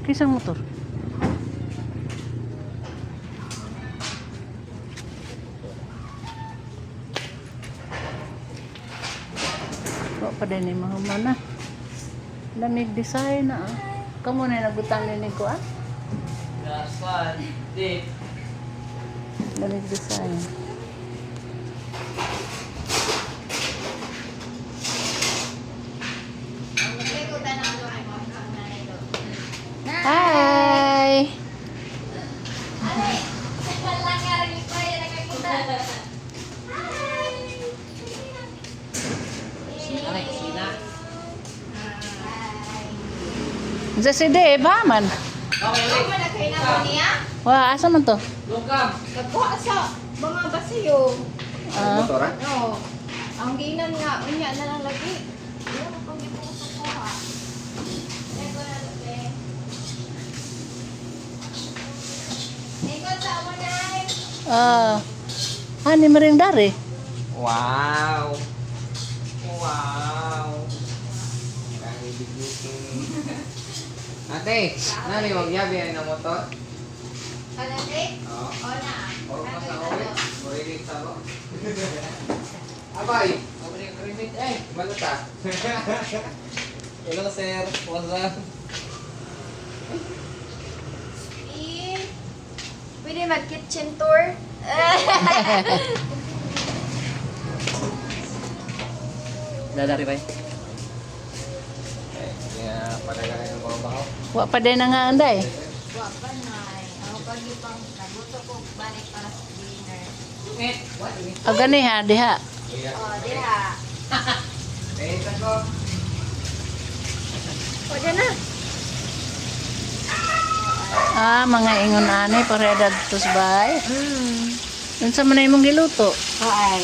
Kinsang motor? Wa pa din ni mahuman na. Lamig design na ah. Kamo na nagutang ni ko ah. Last one. Di. Lamig design. Hi! Sina na, sina. Sa si Dave, ha man? Okay, ulit. Wa, asa man to? Lukam. Nagkuha sa mga basiyo. Ah, No. Ang ginan nga, unya na lang lagi. Iya, pag di ko kuha. Eko na lagi. Eko sa amo nay. ah, ani maring dari. Wow. Wow. Ate, nani wag yabi ay na motor? Ano te? Oo. O na. Or pa sa ulit. Murilit sa ko. Abay, remit eh. Balata. Hello sir, what's up? Eh, pwede mag-kitchen tour? Dadari ba? Eh, kaya padaghan yung mga bakaw. Wa pa din na nga anday. Wa pa nay. Ako pag ipang naguto ko balik para sa dinner. Wait, what? O gani ha, diha. Oh, diha. Eh, tako. O, diyan na. Ah, mga ingon ani para dadto sa bahay. Unsa man na imong giluto? Kuan.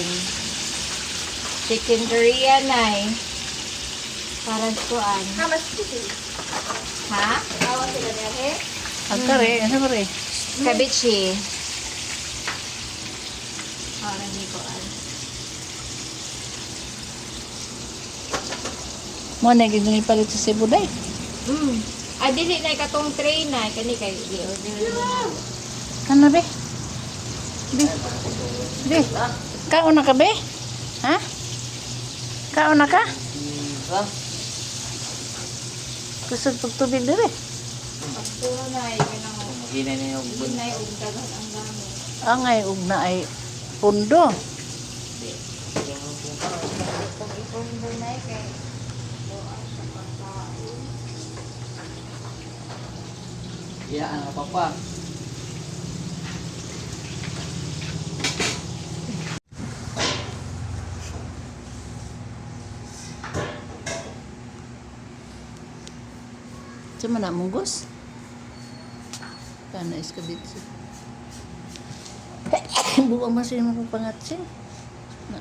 Chicken Korean ay. Para sa kuan. Ha, mas Ha? Awa sila dere. Ang kare, unsa kare? Ceviche. Para ni kuan. Mo na gid palit sa Cebu day. Ah, dili na katong tray na kani kay gi-order. Kana be? Be. Be. Kaon na ka be? Ha? Kaon na ka? Kusog pagtubig dire. Pagturo na ay kanang Maginay na yung hindi na og daghan ang gamit. Angay ug na ay pundo. Pag ipundo na ay kay buang sa pagkain. Iya, ang papa. Sa man na munggos? Kana is kabitsi. Buwa man sila mga pangatsin. Na,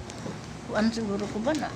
kuan siguro ko ba na?